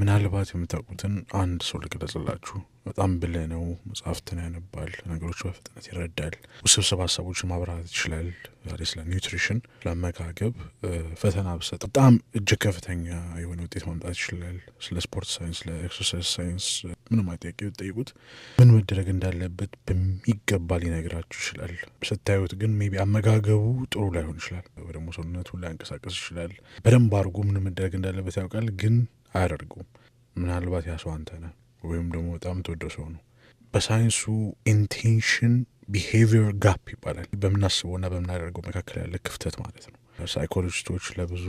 ምናልባት የምታውቁትን አንድ ሰው ልግለጽላችሁ። በጣም ብልህ ነው። መጽሐፍትን ያነባል፣ ነገሮች በፍጥነት ይረዳል፣ ውስብስብ ሀሳቦችን ማብራራት ይችላል። ዛሬ ስለ nutrition፣ ስለ አመጋገብ ፈተና ብሰጥ በጣም እጅግ ከፍተኛ የሆነ ውጤት ማምጣት ይችላል። ስለ sport science፣ ስለ exercise science ምንም ጥያቄ ብትጠይቁት ምን መደረግ እንዳለበት በሚገባ ሊነግራችሁ ይችላል። ስታዩት ግን maybe አመጋገቡ ጥሩ ላይሆን ይችላል፣ ወይ ደግሞ ሰውነቱን ላያንቀሳቅስ ይችላል። በደንብ አድርጎ ምን መደረግ እንዳለበት ያውቃል፣ ግን አያደርገውም። ምናልባት ያ ሰው አንተ ነህ ወይም ደግሞ በጣም የምትወደው ሰው ነው። በሳይንሱ intention behavior gap ይባላል። በምናስበውና በምናደርገው መካከል ያለ ክፍተት ማለት ነው። ሳይኮሎጂስቶች ለብዙ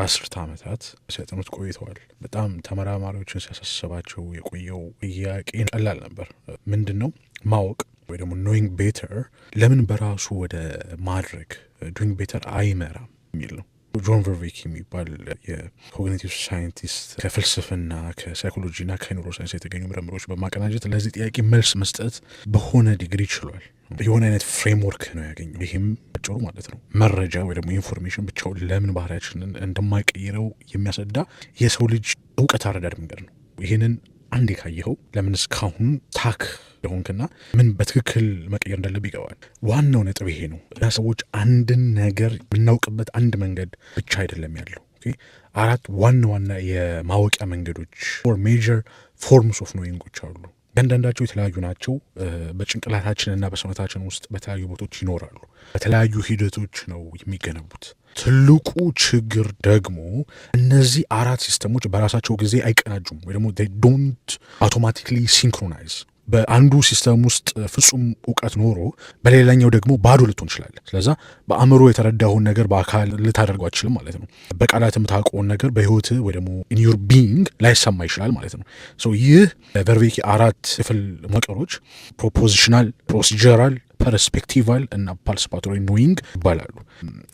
አስርተ ዓመታት ሲያጠኑት ቆይተዋል። በጣም ተመራማሪዎችን ሲያሳስባቸው የቆየው ጥያቄ ቀላል ነበር። ምንድን ነው ማወቅ ወይ ደግሞ knowing better ለምን በራሱ ወደ ማድረግ doing better አይመራም የሚል ነው። ጆን ቨርቬኪ የሚባል የ cognitive scientist ከፍልስፍና፣ ከ psychology ና ከ neuroscience የተገኙ ምርምሮች በማቀናጀት ለዚህ ጥያቄ መልስ መስጠት በሆነ ዲግሪ ችሏል። የሆነ አይነት framework ነው ያገኘው። ይህም አጭሩ ማለት ነው መረጃ ወይ ደግሞ information ብቻውን ለምን ባህሪያችንን እንደማይቀይረው የሚያስረዳ የሰው ልጅ እውቀት አረዳድ መንገድ ነው። ይህንን አንዴ ካየኸው ለምን እስካሁን stuck እንደሆንክና ምን በትክክል መቀየር እንዳለብህ ይገባል። ዋናው ነጥብ ይሄ ነው። ሰዎች አንድን ነገር የምናውቅበት አንድ መንገድ ብቻ አይደለም ያለው። አራት ዋና ዋና የማወቂያ መንገዶች four major forms of knowing ኦች አሉ። እያንዳንዳቸው የተለያዩ ናቸው። በጭንቅላታችንና በሰውነታችን ውስጥ በተለያዩ ቦታዎች ይኖራሉ። በተለያዩ ሂደቶች ነው የሚገነቡት። ትልቁ ችግር ደግሞ እነዚህ አራት system ኦች በራሳቸው ጊዜ አይቀናጁም ወይ ደግሞ don't automatically synchronize። በአንዱ system ውስጥ ፍጹም እውቀት ኖሮ በሌላኛው ደግሞ ባዶ ልትሆን ትችላለህ። ስለዛ በአእምሮ የተረዳኸውን ነገር በአካል ልታደርገው አትችልም ማለት ነው። በቃላት የምታውቀውን ነገር በህይወት ወይ ደግሞ in your being ላይሰማ ይችላል ማለት ነው። ይህ ቨርቬኪ አራት ክፍል መዋቅሮች propositional፣ procedural፣ perspectival እና participatory knowing ይባላሉ።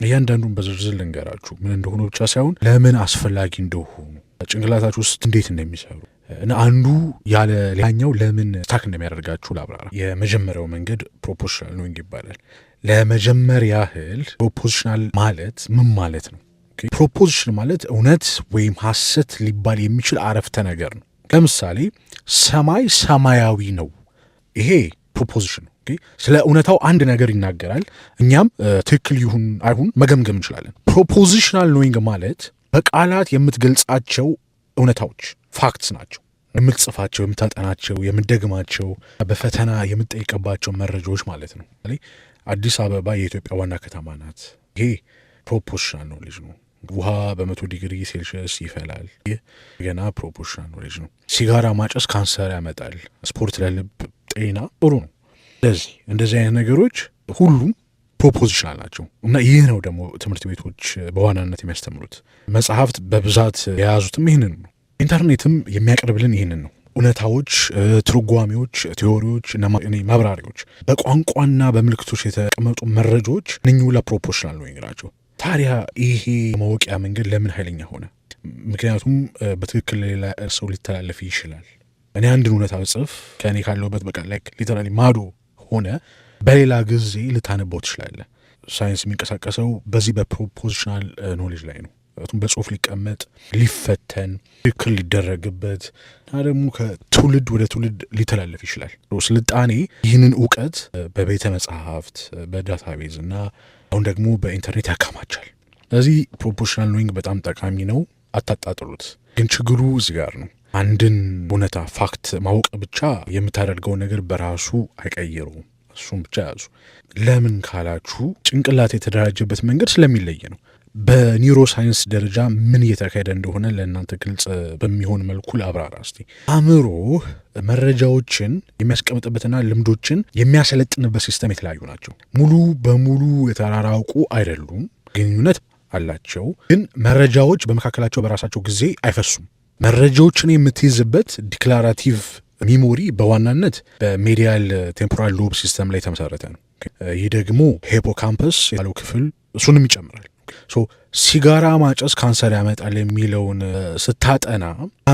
እያንዳንዱን በዝርዝር ልንገራችሁ ምን እንደሆኑ ብቻ ሳይሆን ለምን አስፈላጊ እንደሆኑ፣ ጭንቅላታችሁ ውስጥ እንዴት እንደሚሰሩ እና አንዱ ያለ ሌላኛው ለምን stuck እንደሚያደርጋችሁ ላብራራ። የመጀመሪያው መንገድ propositional knowing ይባላል። ለመጀመር ያህል propositional ማለት ምን ማለት ነው? Proposition ማለት እውነት ወይም ሐሰት ሊባል የሚችል አረፍተ ነገር ነው። ለምሳሌ ሰማይ ሰማያዊ ነው። ይሄ proposition ነው። ስለ እውነታው አንድ ነገር ይናገራል። እኛም ትክክል ይሁን አይሁን መገምገም እንችላለን። Propositional knowing ማለት በቃላት የምትገልጻቸው እውነታዎች facts ናቸው። የምትጽፋቸው፣ የምታጠናቸው፣ የምትደግማቸው፣ በፈተና የምትጠይቅባቸው መረጃዎች ማለት ነው። አዲስ አበባ የኢትዮጵያ ዋና ከተማ ናት። ይሄ propositional knowledge ነው። ውሃ በ100 ዲግሪ ሴልሺየስ ይፈላል። ይህ ገና propositional knowledge ነው። ሲጋራ ማጨስ ካንሰር ያመጣል። ስፖርት ለልብ ጤና ጥሩ ነው። ስለዚህ እንደዚህ አይነት ነገሮች ሁሉም propositional ናቸው እና ይህ ነው ደግሞ ትምህርት ቤቶች በዋናነት የሚያስተምሩት። መጽሐፍት በብዛት የያዙትም ይህንን ነው። ኢንተርኔትም የሚያቀርብልን ይህንን ነው። እውነታዎች፣ ትርጓሜዎች፣ theory ዎች እና ማብራሪያዎች፣ በቋንቋና በምልክቶች የተቀመጡ መረጃዎች እነኚህ ሁላ propositional knowing ናቸው። ታዲያ ይሄ ማወቂያ መንገድ ለምን ኃይለኛ ሆነ? ምክንያቱም በትክክል ለሌላ ሰው ሊተላለፍ ይችላል። እኔ አንድን እውነታ ብጽፍ ከእኔ ካለሁበት በቃ like literally ማዶ ሆነ በሌላ ጊዜ ልታነበው ትችላለህ። ሳይንስ የሚንቀሳቀሰው በዚህ በ propositional knowledge ላይ ነው። ምክንያቱም በጽሁፍ ሊቀመጥ፣ ሊፈተን፣ ትክክል ሊደረግበት እና ደግሞ ከትውልድ ወደ ትውልድ ሊተላለፍ ይችላል። ስልጣኔ ይህንን እውቀት በቤተ መጽሐፍት፣ በ database እና አሁን ደግሞ በኢንተርኔት ያከማቻል። ስለዚህ propositional knowing በጣም ጠቃሚ ነው፣ አታጣጥሉት። ግን ችግሩ እዚህ ጋር ነው። አንድን እውነታ fact ማወቅ ብቻ የምታደርገውን ነገር በራሱ አይቀይረውም። እሱም ብቻ ያዙ። ለምን ካላችሁ ጭንቅላት የተደራጀበት መንገድ ስለሚለይ ነው። በ neuroscience ደረጃ ምን እየተካሄደ እንደሆነ ለእናንተ ግልጽ በሚሆን መልኩ ላብራራ እስቲ። አእምሮ መረጃዎችን የሚያስቀምጥበትና ልምዶችን የሚያሰለጥንበት system የተለያዩ ናቸው። ሙሉ በሙሉ የተራራቁ አይደሉም፣ ግንኙነት አላቸው። ግን መረጃዎች በመካከላቸው በራሳቸው ጊዜ አይፈሱም። መረጃዎችን የምትይዝበት declarative memory በዋናነት በ medial temporal lobe system ላይ የተመሰረተ ነው። ይህ ደግሞ hippocampus ያለው ክፍል እሱንም ይጨምራል። So ሲጋራ ማጨስ ካንሰር ያመጣል የሚለውን ስታጠና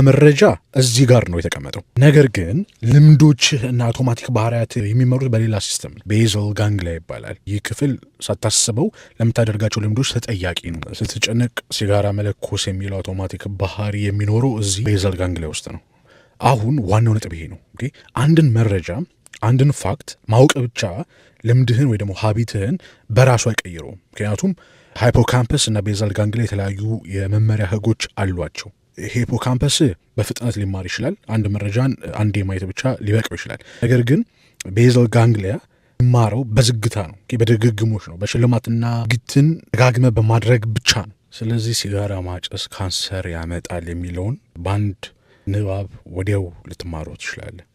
መረጃ እዚህ ጋር ነው የተቀመጠው። ነገር ግን ልምዶችህ እና አውቶማቲክ ባህሪያት የሚመሩት በሌላ system ነው። Basal ganglia ይባላል። ይህ ክፍል ሳታስበው ለምታደርጋቸው ልምዶች ተጠያቂ ነው። ስትጨነቅ ሲጋራ መለኮስ የሚለው አውቶማቲክ ባህሪ የሚኖረው እዚህ basal ganglia ውስጥ ነው። አሁን ዋናው ነጥብ ይሄ ነው። Okay፣ አንድን መረጃ፣ አንድን fact ማወቅ ብቻ ልምድህን ወይ ደግሞ habit ህን በራሱ አይቀይረውም። ምክንያቱም hippocampus እና basal ganglia የተለያዩ የመመሪያ ህጎች አሏቸው። Hippocampus በፍጥነት ሊማር ይችላል። አንድ መረጃን አንዴ ማየት ብቻ ሊበቃው ይችላል። ነገር ግን basal ganglia የሚማረው በዝግታ ነው፣ በድግግሞሽ ነው፣ በሽልማትና ግትን ደጋግመ በማድረግ ብቻ ነው። ስለዚህ ሲጋራ ማጨስ ካንሰር ያመጣል የሚለውን በአንድ ንባብ ወዲያው ልትማረው ትችላለህ።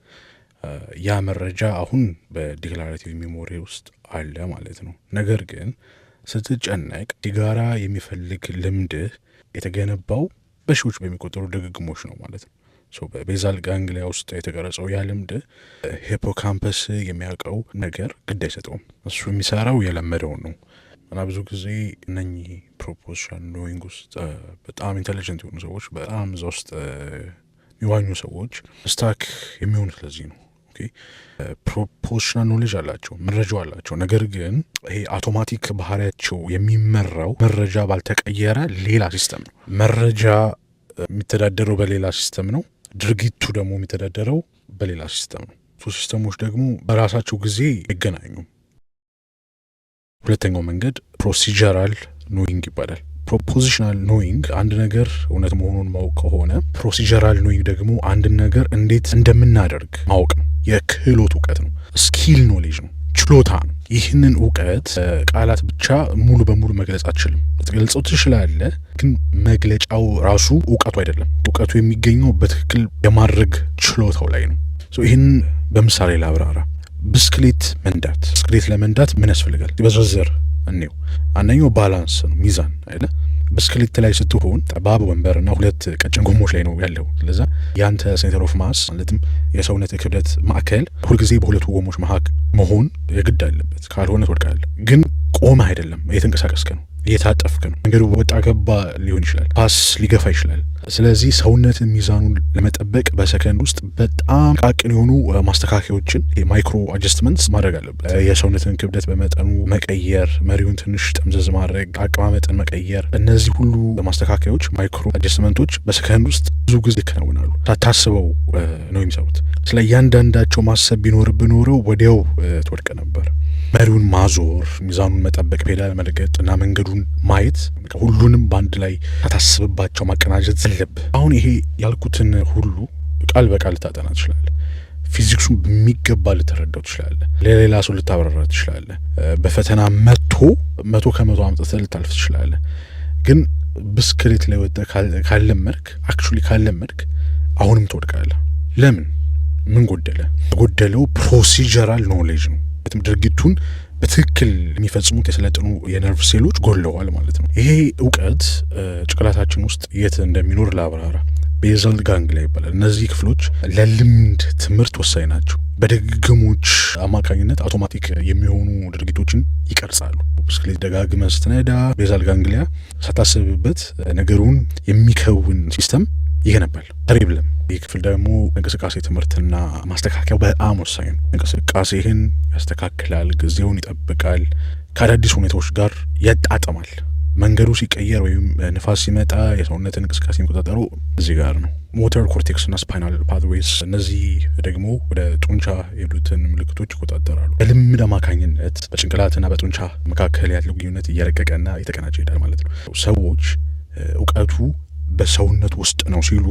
ያ መረጃ አሁን በ declarative memory ውስጥ አለ ማለት ነው። ነገር ግን ስትጨነቅ ሲጋራ የሚፈልግ ልምድህ የተገነባው በሺዎች በሚቆጠሩ ድግግሞሽ ነው ማለት ነው። በ basal ganglia ውስጥ የተቀረጸው ያ ልምድ hippocampus የሚያውቀው ነገር ግድ አይሰጠውም። እሱ የሚሰራው የለመደውን ነው። እና ብዙ ጊዜ እነኚህ propositional knowing ውስጥ በጣም intelligent የሆኑ ሰዎች፣ በጣም እዛ ውስጥ የሚዋኙ ሰዎች stuck የሚሆኑት ለዚህ ነው። Propositional knowledge አላቸው፣ መረጃው አላቸው። ነገር ግን ይሄ አውቶማቲክ ባህሪያቸው የሚመራው መረጃ ባልተቀየረ ሌላ system ነው። መረጃ የሚተዳደረው በሌላ system ነው። ድርጊቱ ደግሞ የሚተዳደረው በሌላ system ነው። ሶስት system ኦች ደግሞ በራሳቸው ጊዜ አይገናኙም። ሁለተኛው መንገድ procedural knowing ይባላል። Propositional knowing አንድ ነገር እውነት መሆኑን ማወቅ ከሆነ፣ procedural knowing ደግሞ አንድን ነገር እንዴት እንደምናደርግ ማወቅ ነው። የክህሎት እውቀት ነው። Skill knowledge ነው፣ ችሎታ ነው። ይህንን እውቀት ቃላት ብቻ ሙሉ በሙሉ መግለጽ አትችልም። ልትገልጸው ትችላለህ፣ ግን መግለጫው ራሱ እውቀቱ አይደለም። እውቀቱ የሚገኘው በትክክል የማድረግ ችሎታው ላይ ነው። ይህንን በምሳሌ ላብራራ። ብስክሌት መንዳት። ብስክሌት ለመንዳት ምን ያስፈልጋል? በዝርዝር እንየው። አንደኛው balance ነው፣ ሚዛን አይደለ? ብስክሌት ላይ ስትሆን ጠባብ ወንበርና ሁለት ቀጭን ጎማዎች ላይ ነው ያለው። ስለዛ ያንተ center of mass፣ ማለትም የሰውነት ክብደት ማዕከል፣ ሁልጊዜ በሁለቱ ጎማዎች መሀል መሆን የግድ አለበት። ካልሆነ ትወድቃለህ። ግን ቆመህ አይደለም፣ እየተንቀሳቀስክ ነው፣ እየታጠፍክ ነው። መንገዱ ወጣ ገባ ሊሆን ይችላል፣ ንፋስ ሊገፋ ይችላል። ስለዚህ ሰውነት ሚዛኑን ለመጠበቅ በሰከንድ ውስጥ በጣም ጥቃቅን የሆኑ ማስተካከያዎችን፣ micro adjustments ማድረግ አለበት። የሰውነትን ክብደት በመጠኑ መቀየር፣ መሪውን ትንሽ ጠምዘዝ ማድረግ፣ አቀማመጥን መቀየር። እነዚህ ሁሉ ማስተካከያዎች፣ micro adjustment ኦች በሰከንድ ውስጥ ብዙ ጊዜ ይከናወናሉ። ሳታስበው ነው የሚሰሩት። ስለ እያንዳንዳቸው ማሰብ ቢኖርብህ ኖሮ ወዲያው ትወድቅ ነበር። መሪውን ማዞር፣ ሚዛኑን መጠበቅ፣ ፔዳል መርገጥ እና መንገዱን ማየት፣ ሁሉንም በአንድ ላይ ሳታስብባቸው ማቀናጀት አለብህ። አሁን ይሄ ያልኩትን ሁሉ ቃል በቃል ልታጠና ትችላለህ። ፊዚክሱን በሚገባ ልትረዳው ትችላለህ። ለሌላ ሰው ልታብራራ ትችላለህ። በፈተና 100% አምጥተህ ልታልፍ ትችላለህ። ግን ብስክሌት ላይ ወጥተህ ካለመድክ፣ actually ካለመድክ አሁንም ትወድቃለህ። ለምን? ምን ጎደለ? የጎደለው procedural knowledge ነው። ድርጊቱን በትክክል የሚፈጽሙት የሰለጠኑ የነርቭ ሴሎች ጎድለዋል ማለት ነው። ይሄ እውቀት ጭንቅላታችን ውስጥ የት እንደሚኖር ላብራራ። Basal ganglia ይባላል። እነዚህ ክፍሎች ለልምድ ትምህርት ወሳኝ ናቸው። በድግግሞች አማካኝነት አውቶማቲክ የሚሆኑ ድርጊቶችን ይቀርጻሉ። ብስክሌት ደጋግመህ ስትነዳ basal ganglia ሳታስብበት ነገሩን የሚከውን system ይገነባል። Cerebellum፣ ይህ ክፍል ደግሞ እንቅስቃሴ ትምህርትና ማስተካከያው በጣም ወሳኝ ነው። እንቅስቃሴህን ያስተካክላል፣ ጊዜውን ይጠብቃል፣ ከአዳዲስ ሁኔታዎች ጋር ያጣጥማል። መንገዱ ሲቀየር ወይም ንፋስ ሲመጣ የሰውነትን እንቅስቃሴ የሚቆጣጠረው እዚህ ጋር ነው። Motor cortex እና spinal pathways፣ እነዚህ ደግሞ ወደ ጡንቻ የሄዱትን ምልክቶች ይቆጣጠራሉ። በልምድ አማካኝነት በጭንቅላትና በጡንቻ መካከል ያለው ግንኙነት እየረቀቀና እየተቀናጀ ይሄዳል ማለት ነው። ሰዎች እውቀቱ በሰውነት ውስጥ ነው ሲሉ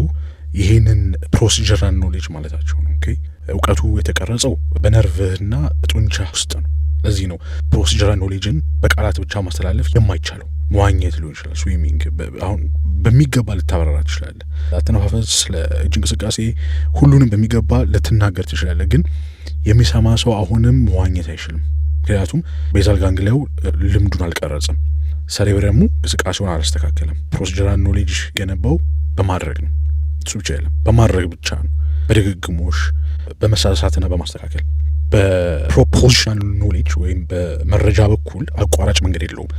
ይህንን procedural knowledge ማለታቸው ነው። Okay፣ እውቀቱ የተቀረጸው በነርቭህና በጡንቻ ውስጥ ነው። ለዚህ ነው procedural knowledge ን በቃላት ብቻ ማስተላለፍ የማይቻለው። መዋኘት ሊሆን ይችላል፣ swimming አሁን በሚገባ ልታብራራ ትችላለህ። አተነፋፈስ፣ ስለ እጅ እንቅስቃሴ ሁሉንም በሚገባ ልትናገር ትችላለህ። ግን የሚሰማ ሰው አሁንም መዋኘት አይችልም። ምክንያቱም basal ganglia ው ልምዱን አልቀረጽም። Cerebrum ኡ እንቅስቃሴውን አላስተካከለም። Procedural knowledge የገነባው በማድረግ ነው። እሱ ብቻ የለም፣ በማድረግ ብቻ ነው፣ በድግግሞሽ፣ በመሳሳትና በማስተካከል። በ propositional knowledge ወይም በመረጃ በኩል አቋራጭ መንገድ የለውም።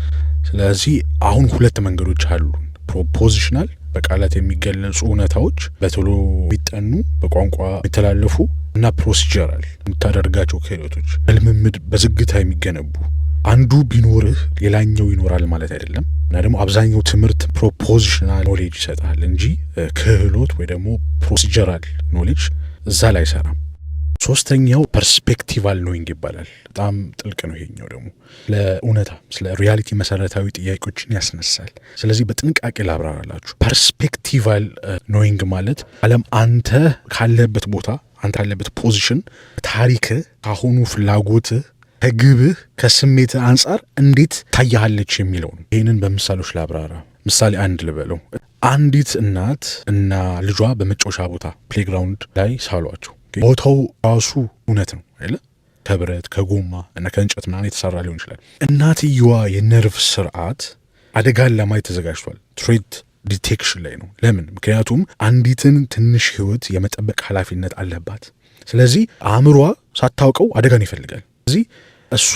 ስለዚህ አሁን ሁለት መንገዶች አሉን። Propositional፣ በቃላት የሚገለጹ እውነታዎች፣ በቶሎ የሚጠኑ፣ በቋንቋ የሚተላለፉ፣ እና procedural፣ የምታደርጋቸው ክህሎቶች፣ በልምምድ በዝግታ የሚገነቡ። አንዱ ቢኖርህ ሌላኛው ይኖራል ማለት አይደለም። እና ደግሞ አብዛኛው ትምህርት propositional knowledge ይሰጣል እንጂ ክህሎት ወይ ደግሞ procedural knowledge እዛ ላይ አይሰራም። ሶስተኛው perspectival knowing ይባላል። በጣም ጥልቅ ነው። ይሄኛው ደግሞ ስለ እውነታ፣ ስለ reality መሰረታዊ ጥያቄዎችን ያስነሳል። ስለዚህ በጥንቃቄ ላብራራላችሁ። Perspectival knowing ማለት ዓለም አንተ ካለህበት ቦታ፣ አንተ ካለህበት position፣ ታሪክህ፣ ከአሁኑ ፍላጎትህ፣ ከግብህ፣ ከስሜትህ አንጻር እንዴት ታያሃለች የሚለው ነው። ይህንን በምሳሌዎች ላብራራ። ምሳሌ አንድ ልበለው። አንዲት እናት እና ልጇ በመጫወቻ ቦታ playground ላይ ሳሏቸው። ቦታው ራሱ እውነት ነው አይደለ? ከብረት፣ ከጎማ እና ከእንጨት ምናምን የተሰራ ሊሆን ይችላል። እናትየዋ የነርቭ ስርዓት አደጋን ለማየት ተዘጋጅቷል። Threat detection ላይ ነው። ለምን? ምክንያቱም አንዲትን ትንሽ ህይወት የመጠበቅ ኃላፊነት አለባት። ስለዚህ አእምሯ ሳታውቀው አደጋን ይፈልጋል። ስለዚህ እሷ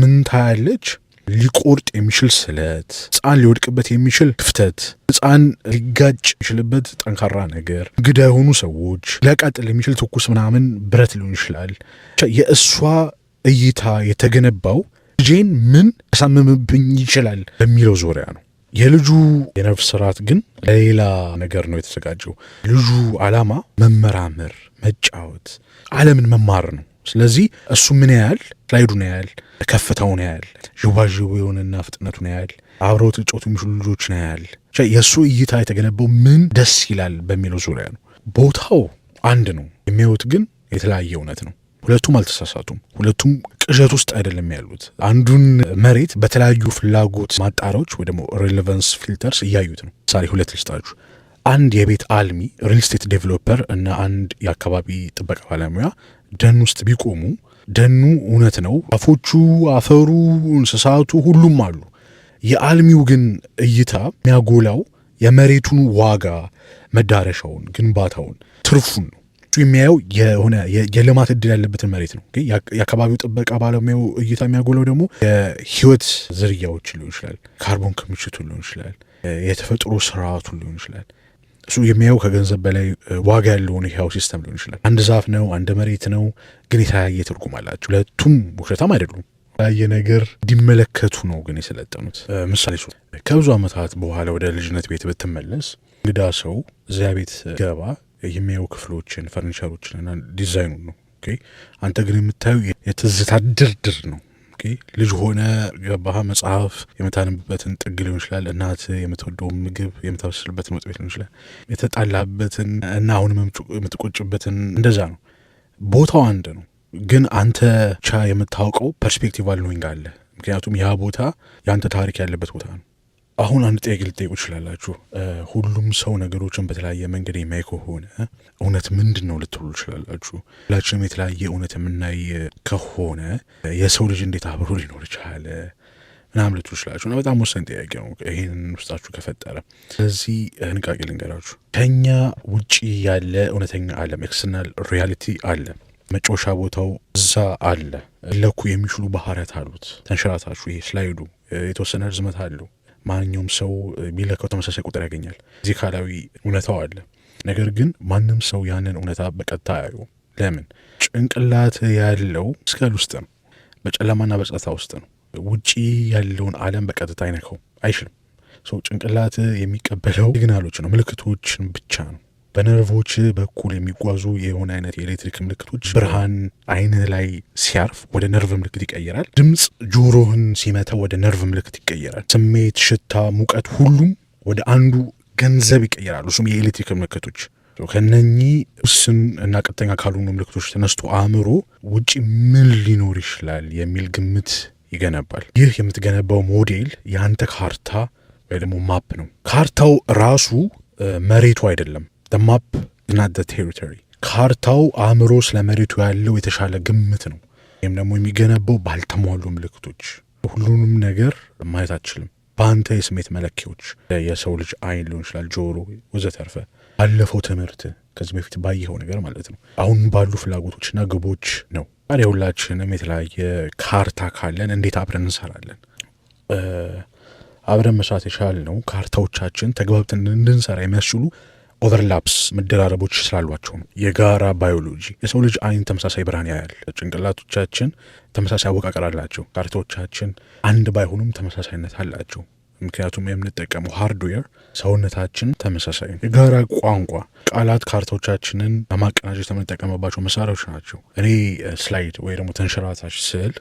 ምን ታያለች? ሊቆርጥ የሚችል ስለት፣ ሕፃን ሊወድቅበት የሚችል ክፍተት፣ ሕፃን ሊጋጭ የሚችልበት ጠንካራ ነገር፣ እንግዳ የሆኑ ሰዎች፣ ሊያቃጥል የሚችል ትኩስ ምናምን ብረት ሊሆን ይችላል። የእሷ እይታ የተገነባው ልጄን ምን ያሳምምብኝ ይችላል በሚለው ዙሪያ ነው። የልጁ የነርቭ ስርዓት ግን ለሌላ ነገር ነው የተዘጋጀው። ልጁ ዓላማ መመራመር፣ መጫወት፣ ዓለምን መማር ነው። ስለዚህ እሱ ምን ያያል? Slide ኡን ያያል፣ ከፍታውን ያያል፣ ዥዋዥዌውንና ፍጥነቱን ያያል፣ አብረውት ሊጫወቱ የሚችሉ ልጆችን ያያል። የእሱ እይታ የተገነባው ምን ደስ ይላል በሚለው ዙሪያ ነው። ቦታው አንድ ነው፣ የሚያዩት ግን የተለያየ እውነት ነው። ሁለቱም አልተሳሳቱም። ሁለቱም ቅዠት ውስጥ አይደለም ያሉት። አንዱን መሬት በተለያዩ ፍላጎት ማጣሪያዎች ወይ ደግሞ relevance filters እያዩት ነው። ምሳሌ ሁለት ልስጣችሁ። አንድ የቤት አልሚ real estate developer እና አንድ የአካባቢ ጥበቃ ባለሙያ ደን ውስጥ ቢቆሙ ደኑ እውነት ነው። ዛፎቹ፣ አፈሩ፣ እንስሳቱ ሁሉም አሉ። የአልሚው ግን እይታ የሚያጎላው የመሬቱን ዋጋ፣ መዳረሻውን፣ ግንባታውን፣ ትርፉን ነው። እሱ የሚያየው የሆነ የልማት እድል ያለበትን መሬት ነው። የአካባቢው ጥበቃ ባለሙያው እይታ የሚያጎላው ደግሞ የህይወት ዝርያዎችን ሊሆን ይችላል፣ ካርቦን ክምችቱን ሊሆን ይችላል፣ የተፈጥሮ ስርዓቱን ሊሆን ይችላል። እሱ የሚያየው ከገንዘብ በላይ ዋጋ ያለውን ህያው system ሊሆን ይችላል። አንድ ዛፍ ነው፣ አንድ መሬት ነው፣ ግን የተለያየ ትርጉም አላቸው። ሁለቱም ውሸታም አይደሉም። የተለያየ ነገር እንዲመለከቱ ነው ግን የሰለጠኑት። ምሳሌ ከብዙ ዓመታት በኋላ ወደ ልጅነት ቤት ብትመለስ እንግዳ ሰው እዚያ ቤት ገባ የሚያየው ክፍሎችን፣ ፈርኒቸሮችን እና ዲዛይኑን ነው። አንተ ግን የምታየው የትዝታ ድርድር ነው። ልጅ ሆነህ ገባህ፣ መጽሐፍ የምታነብበትን ጥግ ሊሆን ይችላል። እናት የምትወደውን ምግብ የምታበስልበትን ወጥ ቤት ሊሆን ይችላል። የተጣላበትን እና አሁንም የምትቆጭበትን እንደዛ ነው። ቦታው አንድ ነው፣ ግን አንተ ብቻ የምታውቀው perspectival knowing አለ። ምክንያቱም ያ ቦታ የአንተ ታሪክ ያለበት ቦታ ነው። አሁን አንድ ጥያቄ ልትጠይቁ ትችላላችሁ። ሁሉም ሰው ነገሮችን በተለያየ መንገድ የሚያይ ከሆነ እውነት ምንድን ነው ልትሉ ትችላላችሁ። ሁላችንም የተለያየ እውነት የምናይ ከሆነ የሰው ልጅ እንዴት አብሮ ሊኖር ቻለ ምናምን ልትሉ ትችላላችሁ። እና በጣም ወሳኝ ጥያቄ ነው ይህንን ውስጣችሁ ከፈጠረ። ስለዚህ ጥንቃቄ ልንገራችሁ። ከኛ ውጪ ያለ እውነተኛ ዓለም external reality አለ። መጫወቻ ቦታው እዛ አለ። ሊለኩ የሚችሉ ባህሪያት አሉት። ተንሸራታቹ ይሄ slide ኡ የተወሰነ ርዝመት አለው። ማንኛውም ሰው ቢለካው ተመሳሳይ ቁጥር ያገኛል። ፊዚካላዊ እውነታው አለ። ነገር ግን ማንም ሰው ያንን እውነታ በቀጥታ አያየውም። ለምን? ጭንቅላት ያለው skull ውስጥ ነው፣ በጨለማና በጸጥታ ውስጥ ነው። ውጪ ያለውን ዓለም በቀጥታ አይነካውም፣ አይችልም። So ጭንቅላት የሚቀበለው signal ኦች ነው፣ ምልክቶችን ብቻ ነው። በነርቮች በኩል የሚጓዙ የሆነ አይነት የኤሌክትሪክ ምልክቶች፣ ብርሃን አይንህ ላይ ሲያርፍ ወደ ነርቭ ምልክት ይቀየራል። ድምፅ ጆሮህን ሲመታ ወደ ነርቭ ምልክት ይቀየራል። ስሜት፣ ሽታ፣ ሙቀት፣ ሁሉም ወደ አንዱ ገንዘብ ይቀየራሉ። እሱም የኤሌክትሪክ ምልክቶች። ከነኚህ ውስን እና ቀጥተኛ ካልሆኑ ምልክቶች ተነስቶ አእምሮ ውጪ ምን ሊኖር ይችላል የሚል ግምት ይገነባል። ይህ የምትገነባው ሞዴል የአንተ ካርታ ወይ ደግሞ map ነው። ካርታው ራሱ መሬቱ አይደለም። Map not territory። ካርታው አእምሮ ስለ መሬቱ ያለው የተሻለ ግምት ነው። ወይም ደግሞ የሚገነባው ባልተሟሉ ምልክቶች። ሁሉንም ነገር ማየት አትችልም። በአንተ የስሜት መለኪያዎች፣ የሰው ልጅ አይን ሊሆን ይችላል፣ ጆሮ፣ ወዘተርፈ፣ ባለፈው ትምህርት፣ ከዚህ በፊት ባየኸው ነገር ማለት ነው። አሁን ባሉ ፍላጎቶችና ግቦች ነው። ታዲያ ሁላችንም የተለያየ ካርታ ካለን እንዴት አብረን እንሰራለን? አብረን መስራት የቻልነው ካርታዎቻችን ተግባብተን እንድንሰራ የሚያስችሉ overlaps፣ መደራረቦች ስላሏቸው ነው። የጋራ ባዮሎጂ፣ የሰው ልጅ አይን ተመሳሳይ ብርሃን ያያል። ጭንቅላቶቻችን ተመሳሳይ አወቃቀር አላቸው። ካርታዎቻችን አንድ ባይሆኑም ተመሳሳይነት አላቸው። ምክንያቱም የምንጠቀመው hardware ሰውነታችን ተመሳሳይ ነው። የጋራ ቋንቋ፣ ቃላት ካርታዎቻችንን ለማቀናጀት የምንጠቀምባቸው መሳሪያዎች ናቸው። እኔ slide ወይ ደግሞ ተንሸራታች ስል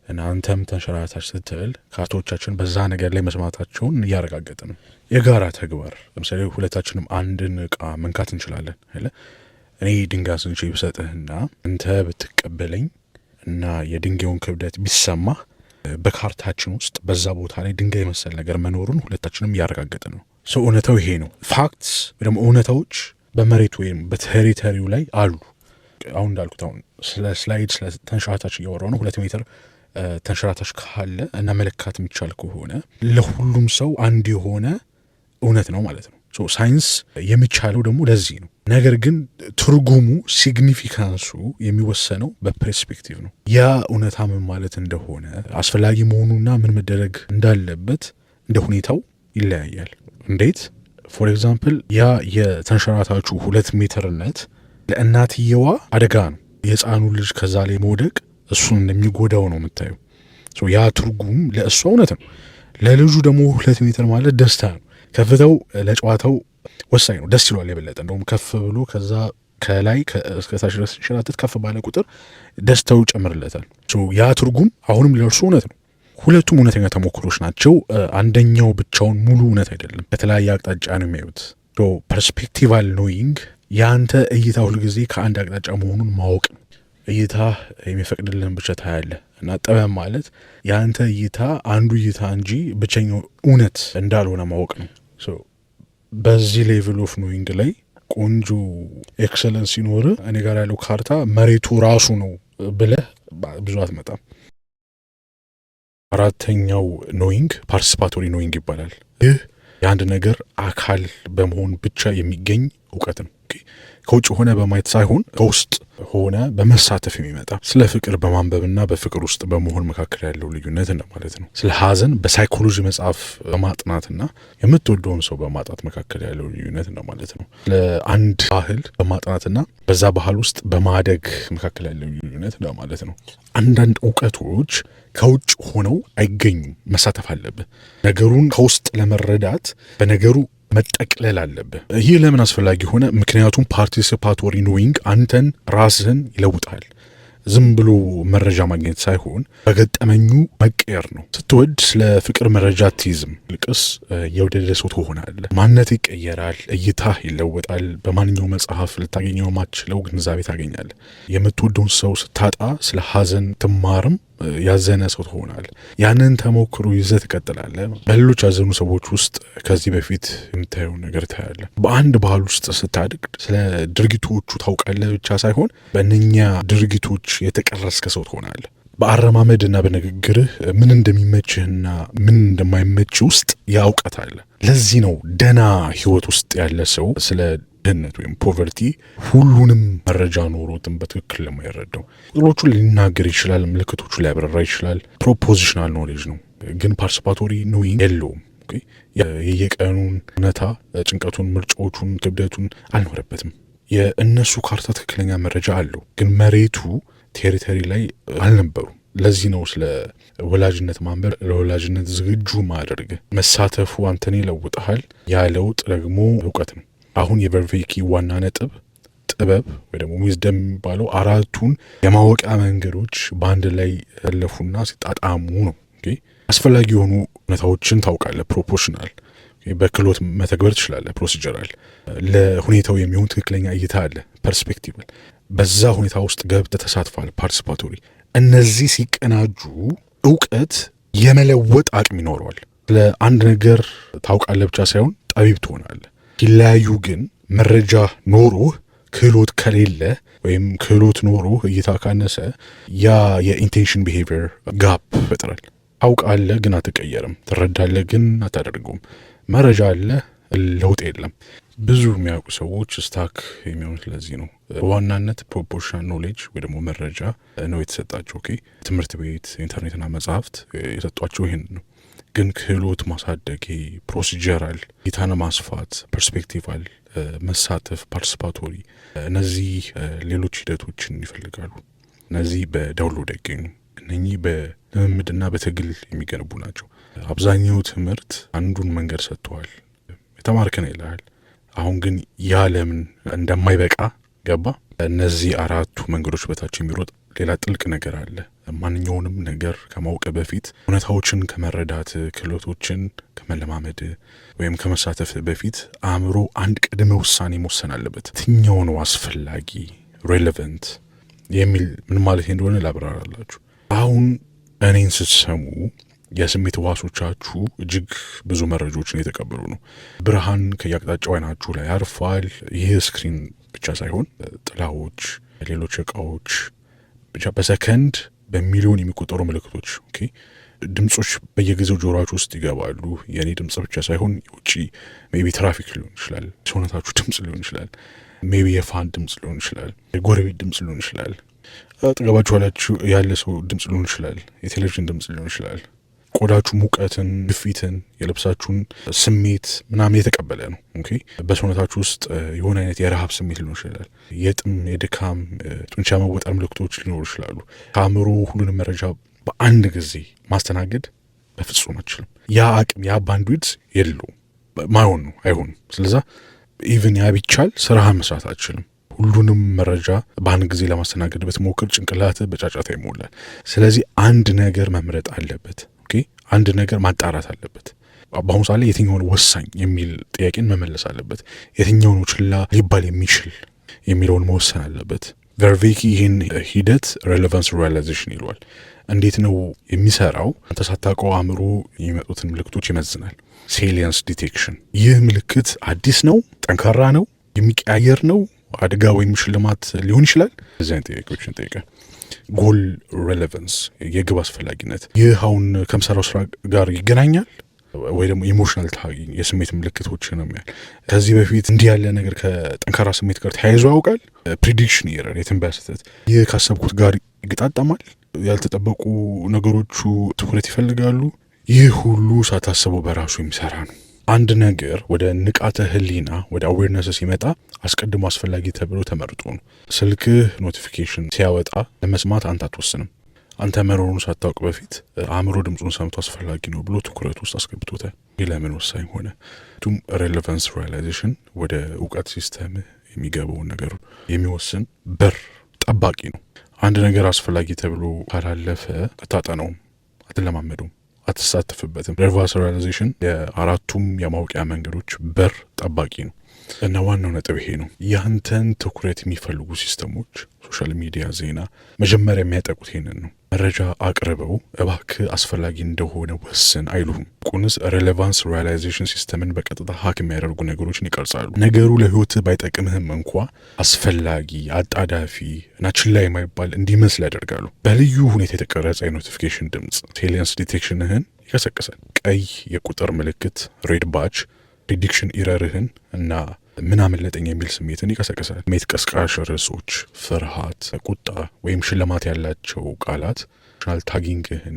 እና አንተም ተንሸራታች ስትል ካርታዎቻችን በዛ ነገር ላይ መስማማታቸውን እያረጋገጠ ነው። የጋራ ተግባር፣ ለምሳሌ ሁለታችንም አንድን እቃ መንካት እንችላለን አይደለ? እኔ ድንጋይ አንስቼ ብሰጥህና አንተ ብትቀበለኝ እና የድንጋዩን ክብደት ቢሰማህ በካርታችን ውስጥ በዛ ቦታ ላይ ድንጋይ መሰል ነገር መኖሩን ሁለታችንም እያረጋገጠ ነው። So እውነታው ይሄ ነው። Facts ወይ ደግሞ እውነታዎች በመሬት ወይም በ territory ው ላይ አሉ። አሁን እንዳልኩት አሁን ስለ slide፣ ስለ ተንሸራታች እያወራሁ ነው። 2 ሜትር ተንሸራታች ካለ እና መለካት የሚቻል ከሆነ ለሁሉም ሰው አንድ የሆነ እውነት ነው ማለት ነው። ሳይንስ የሚቻለው ደግሞ ለዚህ ነው። ነገር ግን ትርጉሙ፣ significance ኡ የሚወሰነው በ perspective ነው። ያ እውነታ ምን ማለት እንደሆነ፣ አስፈላጊ መሆኑና ምን መደረግ እንዳለበት እንደ ሁኔታው ይለያያል። እንዴት? For example ያ የተንሸራታቹ 2 ሜትርነት ለእናትየዋ አደጋ ነው። የህፃኑ ልጅ ከዛ ላይ መውደቅ እሱን እንደሚጎዳው ነው የምታየው። ያ ትርጉም ለእሷ እውነት ነው። ለልጁ ደግሞ 2 ሜትር ማለት ደስታ ነው። ከፍታው ለጨዋታው ወሳኝ ነው። ደስ ይለዋል የበለጠ። እንደውም ከፍ ብሎ ከዛ ከላይ እስከታች ድረስ ሲንሸራተት ከፍ ባለ ቁጥር ደስታው ይጨምርለታል። ያ ትርጉም አሁንም ለእርሱ እውነት ነው። ሁለቱም እውነተኛ ተሞክሮች ናቸው። አንደኛው ብቻውን ሙሉ እውነት አይደለም። በተለያየ አቅጣጫ ነው የሚያዩት። Perspectival knowing የአንተ እይታ ሁልጊዜ ከአንድ አቅጣጫ መሆኑን ማወቅ ነው። እይታ የሚፈቅድልህን ብቻ ታያለህ እና ጥበብ ማለት የአንተ እይታ አንዱ እይታ እንጂ ብቸኛው እውነት እንዳልሆነ ማወቅ ነው። በዚህ level of knowing ላይ ቆንጆ excellence ሲኖር እኔ ጋር ያለው ካርታ መሬቱ ራሱ ነው ብለህ ብዙ አትመጣም። አራተኛው knowing participatory knowing ይባላል። ይህ የአንድ ነገር አካል በመሆን ብቻ የሚገኝ እውቀት ነው። ከውጭ ሆነ በማየት ሳይሆን ከውስጥ ሆነ በመሳተፍ የሚመጣ፣ ስለ ፍቅር በማንበብና በፍቅር ውስጥ በመሆን መካከል ያለው ልዩነት እንደማለት ነው። ስለ ሐዘን በ psychology መጽሐፍ በማጥናትና የምትወደውን ሰው በማጣት መካከል ያለው ልዩነት እንደማለት ነው። ስለ አንድ ባህል በማጥናትና በዛ ባህል ውስጥ በማደግ መካከል ያለው ልዩነት እንደማለት ነው። አንዳንድ እውቀቶች ከውጭ ሆነው አይገኙም፣ መሳተፍ አለብህ። ነገሩን ከውስጥ ለመረዳት በነገሩ መጠቅለል አለብህ። ይህ ለምን አስፈላጊ ሆነ? ምክንያቱም participatory knowing አንተን ራስህን ይለውጣል። ዝም ብሎ መረጃ ማግኘት ሳይሆን በገጠመኙ መቀየር ነው። ስትወድ ስለ ፍቅር መረጃ አትይዝም። ይልቅስ የወደደ ሰው ትሆናለህ። ማንነት ይቀየራል፣ እይታህ ይለወጣል። በማንኛውም መጽሐፍ ልታገኘው የማትችለው ግንዛቤ ታገኛለህ። የምትወደውን ሰው ስታጣ ስለ ሐዘን ትማርም ያዘነ ሰው ትሆናለህ። ያንን ተሞክሮ ይዘህ ትቀጥላለህ። በሌሎች ያዘኑ ሰዎች ውስጥ ከዚህ በፊት የምታየውን ነገር ታያለህ። በአንድ ባህል ውስጥ ስታድግ ስለ ድርጊቶቹ ታውቃለህ ብቻ ሳይሆን በእነኛ ድርጊቶች የተቀረጽክ ሰው ትሆናለህ። በአረማመድና በንግግርህ ምን እንደሚመችህና ምን እንደማይመችህ ውስጥ ያ እውቀት አለ። ለዚህ ነው ደና ህይወት ውስጥ ያለ ሰው ስለ ድህነት ወይም poverty ሁሉንም መረጃ ኖሮትም በትክክል ለማይረዳው። ቁጥሮቹን ሊናገር ይችላል፣ ምልክቶቹ ሊያብራራ ይችላል። Propositional knowledge ነው፣ ግን participatory knowing የለውም። የየቀኑን እውነታ፣ ጭንቀቱን፣ ምርጫዎቹን፣ ክብደቱን አልኖረበትም። የእነሱ ካርታ ትክክለኛ መረጃ አለው፣ ግን መሬቱ territory ላይ አልነበሩም። ለዚህ ነው ስለ ወላጅነት ማንበብ ለወላጅነት ዝግጁ ማድረግ። መሳተፉ አንተን ይለውጥሃል። ያ ለውጥ ደግሞ እውቀት ነው። አሁን የቨርቬኪ ዋና ነጥብ ጥበብ ወይ ደግሞ wisdom የሚባለው አራቱን የማወቂያ መንገዶች በአንድ ላይ ያለፉና ሲጣጣሙ ነው። አስፈላጊ የሆኑ እውነታዎችን ታውቃለህ። Propositional፣ በክህሎት መተግበር ትችላለህ። Procedural፣ ለሁኔታው የሚሆን ትክክለኛ እይታ አለ። Perspective፣ በዛ ሁኔታ ውስጥ ገብተህ ተሳትፏል። Participatory። እነዚህ ሲቀናጁ እውቀት የመለወጥ አቅም ይኖረዋል። ለአንድ ነገር ታውቃለህ ብቻ ሳይሆን ጠቢብ ትሆናለህ። ሲለያዩ ግን መረጃ ኖሮህ ክህሎት ከሌለ ወይም ክህሎት ኖሮህ እይታ ካነሰ ያ የ intention behavior gap ይፈጥራል። ታውቃለህ ግን አትቀየርም። ትረዳለህ ግን አታደርገውም። መረጃ አለ፣ ለውጥ የለም። ብዙ የሚያውቁ ሰዎች stuck የሚሆኑት ለዚህ ነው። በዋናነት proportional knowledge ወይ ደግሞ መረጃ ነው የተሰጣቸው። Okay፣ ትምህርት ቤት፣ ኢንተርኔትና መጽሐፍት የሰጧቸው ይህን ነው። ግን ክህሎት ማሳደግ፣ procedural እይታን ማስፋት፣ perspectival መሳተፍ፣ participatory፣ እነዚህ ሌሎች ሂደቶችን ይፈልጋሉ። እነዚህ በ download አይገኙም። እነኚህ በልምምድና በትግል የሚገነቡ ናቸው። አብዛኛው ትምህርት አንዱን መንገድ ሰጥተዋል። የተማርክ ነው ይልሃል። አሁን ግን ያ ለምን እንደማይበቃ ገባ። እነዚህ አራቱ መንገዶች በታች የሚሮጥ ሌላ ጥልቅ ነገር አለ። ማንኛውንም ነገር ከማወቅ በፊት፣ እውነታዎችን ከመረዳት፣ ክህሎቶችን ከመለማመድ ወይም ከመሳተፍ በፊት አእምሮ አንድ ቅድመ ውሳኔ መወሰን አለበት። የትኛው ነው አስፈላጊ፣ relevant የሚል። ምን ማለት እንደሆነ ላብራራላችሁ። አሁን እኔን ስትሰሙ የስሜት ህዋሶቻችሁ እጅግ ብዙ መረጃዎችን የተቀበሉ ነው። ብርሃን ከየአቅጣጫው አይናችሁ ላይ ያርፋል። ይህ screen ብቻ ሳይሆን ጥላዎች፣ ሌሎች እቃዎች፣ ብቻ በሰከንድ በሚሊዮን የሚቆጠሩ ምልክቶች፣ okay፣ ድምጾች በየጊዜው ጆሮአችሁ ውስጥ ይገባሉ። የእኔ ድምጽ ብቻ ሳይሆን የውጭ maybe ትራፊክ ሊሆን ይችላል፣ ሰውነታችሁ ድምጽ ሊሆን ይችላል፣ maybe የ fan ድምጽ ሊሆን ይችላል፣ የጎረቤት ድምጽ ሊሆን ይችላል፣ አጠገባችሁ ያለ ሰው ድምጽ ሊሆን ይችላል፣ የቴሌቪዥን ድምጽ ሊሆን ይችላል። ቆዳችሁ ሙቀትን፣ ግፊትን፣ የልብሳችሁን ስሜት ምናምን የተቀበለ ነው። Okay፣ በሰውነታችሁ ውስጥ የሆነ አይነት የረሃብ ስሜት ሊኖር ይችላል። የጥም፣ የድካም፣ ጡንቻ መወጠር ምልክቶች ሊኖሩ ይችላሉ። ከአእምሮ ሁሉንም መረጃ በአንድ ጊዜ ማስተናገድ በፍጹም አትችልም። ያ አቅም፣ ያ bandwidth የለውም። ማይሆን ነው፣ አይሆንም። ስለዛ even ያ ቢቻል ስራህን መስራት አትችልም። ሁሉንም መረጃ በአንድ ጊዜ ለማስተናገድ ብትሞክር ጭንቅላትህ በጫጫታ ይሞላል። ስለዚህ አንድ ነገር መምረጥ አለበት። Okay፣ አንድ ነገር ማጣራት አለበት። በአሁኑ ሰዓት ላይ የትኛውን ወሳኝ የሚል ጥያቄን መመለስ አለበት። የትኛው ነው ችላ ሊባል የሚችል የሚለውን መወሰን አለበት። Vervaeke ይህን ሂደት relevance realization ይለዋል። እንዴት ነው የሚሰራው? አንተ ሳታውቀው አእምሮ የሚመጡትን ምልክቶች ይመዝናል። Salience detection። ይህ ምልክት አዲስ ነው፣ ጠንካራ ነው፣ የሚቀያየር ነው፣ አደጋ ወይም ሽልማት ሊሆን ይችላል። እዚህ አይነት ጥያቄዎችን ጠይቀ። Goal relevance፣ የግብ አስፈላጊነት። ይህ አሁን ከምሰራው ስራ ጋር ይገናኛል ወይ ደግሞ emotional tagging፣ የስሜት ምልክቶች ነው የሚያል። ከዚህ በፊት እንዲህ ያለ ነገር ከጠንካራ ስሜት ጋር ተያይዞ ያውቃል? Prediction error፣ የትንበያ ስህተት። ይህ ካሰብኩት ጋር ይገጣጠማል? ያልተጠበቁ ነገሮቹ ትኩረት ይፈልጋሉ። ይህ ሁሉ ሳታስበው በራሱ የሚሰራ ነው። አንድ ነገር ወደ ንቃተ ህሊና፣ ወደ awareness ሲመጣ አስቀድሞ አስፈላጊ ተብሎ ተመርጦ ነው። ስልክህ notification ሲያወጣ ለመስማት አንተ አትወስንም። አንተ መኖሩን ሳታውቅ በፊት አእምሮ ድምፁን ሰምቶ አስፈላጊ ነው ብሎ ትኩረት ውስጥ አስገብቶታል። ይህ ለምን ወሳኝ ሆነ? ቱም relevance realization ወደ እውቀት system የሚገባውን ነገር የሚወስን በር ጠባቂ ነው። አንድ ነገር አስፈላጊ ተብሎ ካላለፈ አታጠነውም፣ አትለማመዱም፣ አትሳተፍበትም። Relevance realization የአራቱም የማወቂያ መንገዶች በር ጠባቂ ነው እና ዋናው ነጥብ ይሄ ነው። ያንተን ትኩረት የሚፈልጉ system ኦች፣ social media፣ ዜና መጀመሪያ የሚያጠቁት ይሄንን ነው። መረጃ አቅርበው እባክህ አስፈላጊ እንደሆነ ወስን አይሉህም። ይልቁንስ relevance realization system ን በቀጥታ hack የሚያደርጉ ነገሮችን ይቀርጻሉ። ነገሩ ለህይወትህ ባይጠቅምህም እንኳ አስፈላጊ፣ አጣዳፊ እና ችላ የማይባል እንዲመስል ያደርጋሉ። በልዩ ሁኔታ የተቀረጸ የ notification ድምፅ salience detection ህን ይቀሰቅሳል። ቀይ የቁጥር ምልክት፣ red badge፣ prediction error ህን እና ምን አመለጠኝ የሚል ስሜትን ይቀሰቅሳል። ስሜት ቀስቃሽ ርዕሶች፣ ፍርሃት፣ ቁጣ ወይም ሽልማት ያላቸው ቃላት emotional tagging ህን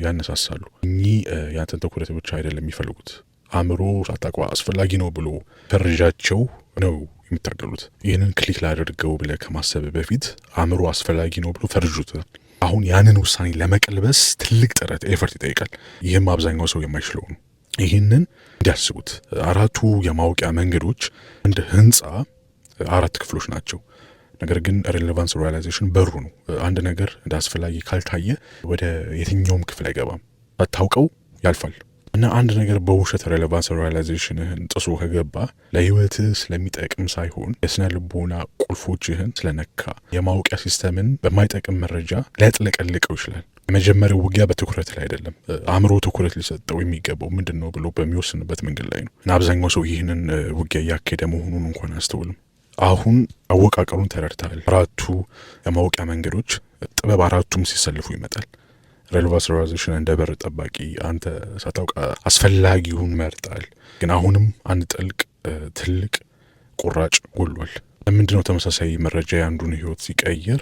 ያነሳሳሉ። እኚህ ያንተን ትኩረት ብቻ አይደለም የሚፈልጉት፣ አእምሮ ሳታውቀው አስፈላጊ ነው ብሎ ፈርጃቸው ነው የሚታገሉት። ይህንን click ላደርገው ብለህ ከማሰብ በፊት አእምሮ አስፈላጊ ነው ብሎ ፈርጁታል። አሁን ያንን ውሳኔ ለመቀልበስ ትልቅ ጥረት፣ effort ይጠይቃል። ይህም አብዛኛው ሰው የማይችለው ነው። ይህንን እንዲያስቡት፣ አራቱ የማወቂያ መንገዶች እንደ ህንፃ አራት ክፍሎች ናቸው። ነገር ግን relevance realization በሩ ነው። አንድ ነገር እንደ አስፈላጊ ካልታየ ወደ የትኛውም ክፍል አይገባም፣ ሳታውቀው ያልፋል። እና አንድ ነገር በውሸት relevance realization ህን ጥሶ ከገባ ለህይወትህ ስለሚጠቅም ሳይሆን የስነ ልቦና ቁልፎችህን ስለነካ የማወቂያ system ን በማይጠቅም መረጃ ሊያጥለቀልቀው ይችላል። የመጀመሪያው ውጊያ በትኩረት ላይ አይደለም። አእምሮ ትኩረት ሊሰጠው የሚገባው ምንድን ነው ብሎ በሚወስንበት መንገድ ላይ ነው። እና አብዛኛው ሰው ይህንን ውጊያ እያካሄደ መሆኑን እንኳን አያስተውልም። አሁን አወቃቀሩን ተረድተሃል። አራቱ የማወቂያ መንገዶች ጥበብ አራቱም ሲሰልፉ ይመጣል። Relevance realization እንደ በር ጠባቂ አንተ ሳታውቅ አስፈላጊውን መርጣል። ግን አሁንም አንድ ጥልቅ ትልቅ ቁራጭ ጎሏል? ለምንድነው ተመሳሳይ መረጃ የአንዱን ህይወት ሲቀይር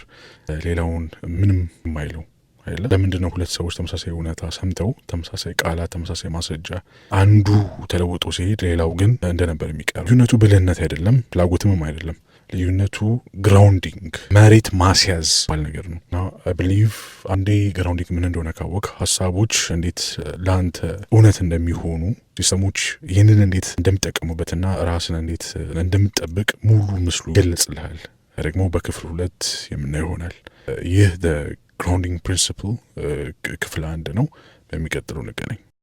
ሌላውን ምንም የማይለው አይደለ? ለምንድን ነው ሁለት ሰዎች ተመሳሳይ እውነታ ሰምተው፣ ተመሳሳይ ቃላት፣ ተመሳሳይ ማስረጃ፣ አንዱ ተለውጦ ሲሄድ ሌላው ግን እንደነበር የሚቀር? ልዩነቱ ብልህነት አይደለም፣ ፍላጎትምም አይደለም። ልዩነቱ grounding፣ መሬት ማስያዝ ባል ነገር ነው። እና I believe አንዴ grounding ምን እንደሆነ ካወቅክ፣ ሀሳቦች እንዴት ለአንተ እውነት እንደሚሆኑ፣ system ኦች ይህንን እንዴት እንደሚጠቀሙበትና ራስን እንዴት እንደምትጠብቅ ሙሉ ምስሉ ይገለጽልሃል። ደግሞ በክፍል 2 የምናየው ይሆናል። ይህ grounding principle ክፍል 1 ነው። በሚቀጥለው እንገናኝ።